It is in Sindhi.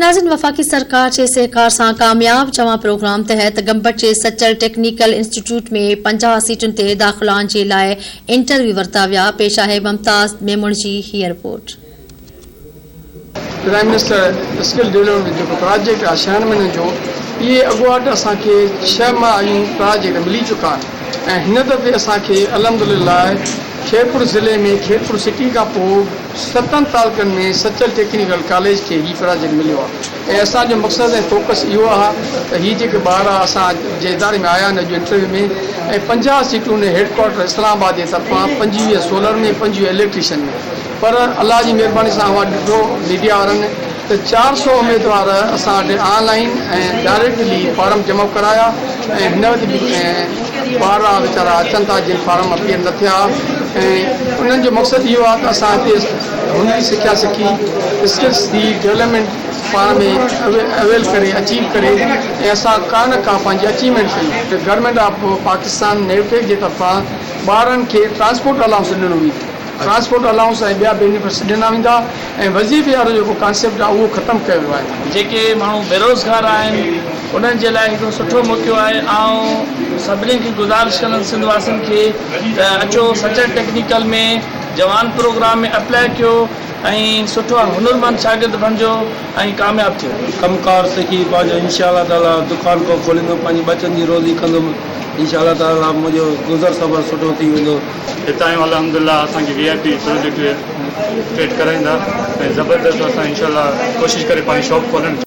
ناظرين وفاقي سرڪار جي سهڪار سان ڪامياب جوان پروگرام تحت گمبٽ جي سچل ٽيڪنيڪل انسٽيٽيوٽ ۾ 50 سيٽن تي داخلائن جي لاء انٽرويو ورتا ويا پيش آهي ممتاز ميمڻ جي هيء report. Prime minister skill development جيڪو پراجيڪٽ آهي ڇهن مهينن جو اهي اڳواٽ اسان کي ڇهه ماهيون پراجيڪٽ ملي چڪا آهن ۽ هن دفعي اسان کي الحمدلله خيرپور ضلعي ۾ خيرپور سٽي کان پوء ستن تعلقن ۾ سچل ٽيڪنيڪل ڪاليج کي هي پراجيڪٽ مليو آهي ۽ اسان جو مقصد ۽ فوڪس اهو آهي ته هي جيڪي ٻار اسان جي اداري ۾ آيا آهن اڄ انٽرويو ۾ ۽ 50 سيٽون هيڊ ڪوارٽر اسلام آباد جي طرفان 25 سولر ۾ 25 اليڪٽريشن ۾ پر الله جي مهرباني سان اوهان ڏٺو ميڊيا وارن ته 400 اميدوار اسان وٽ آن لائين ۽ ڊائريڪٽلي فارم جمع ڪرايا ۽ هن وقت به ٻارڙا ويچارا اچن ٿا جن فارم اپيئر نه ٿيا ۽ انهن جو مقصد اهو آهي ته اسان هتي هنري سکيا سکي اسڪلس جي ڊولپمينٽ پاڻ ۾ اويل ڪري اچيو ڪري ۽ اسان ڪا نه ڪا پنهنجي اچيومينٽ ڪيون. گورنمينٽ آف پاڪستان نيوٽيڪ جي طرفان ٻارن کي ٽرانسپورٽ الائونس ڏنو ويندو. ٽرانسپورٽ الائونس ۽ ٻيا بينيفٽس ڏنا ويندا ۽ وظيفي وارو جيڪو ڪانسيپٽ آهي اهو ختم ڪيو ويو آهي. جيڪي ماڻهو بيروزگار آهن انهن جي لاء هڪڙو سٺو موقعو آهي آئون سڀني کي گذارش ڪندس سنڌ واسين کي ته اچو سچل ٽيڪنيڪل ۾ جوان پروگرام ۾ اپلائي ڪيو ۽ سٺو هنرمند شاگرد بڻجو ۽ ڪامياب ٿيو. ڪم ڪار سکي پنهنجو انشاء الله تعالي دڪان ڪو کوليندم پنهنجي ٻچن جي روزي ڪندم انشاء الله تعالي منهنجو گذر سفر سٺو ٿي ويندو. هتان آيون الحمد الله اسان کي V I P project treat ڪرائيندا ۽ زبردست اسان انشاء الله ڪوشش ڪري پنهنجي شاپ کولڻ.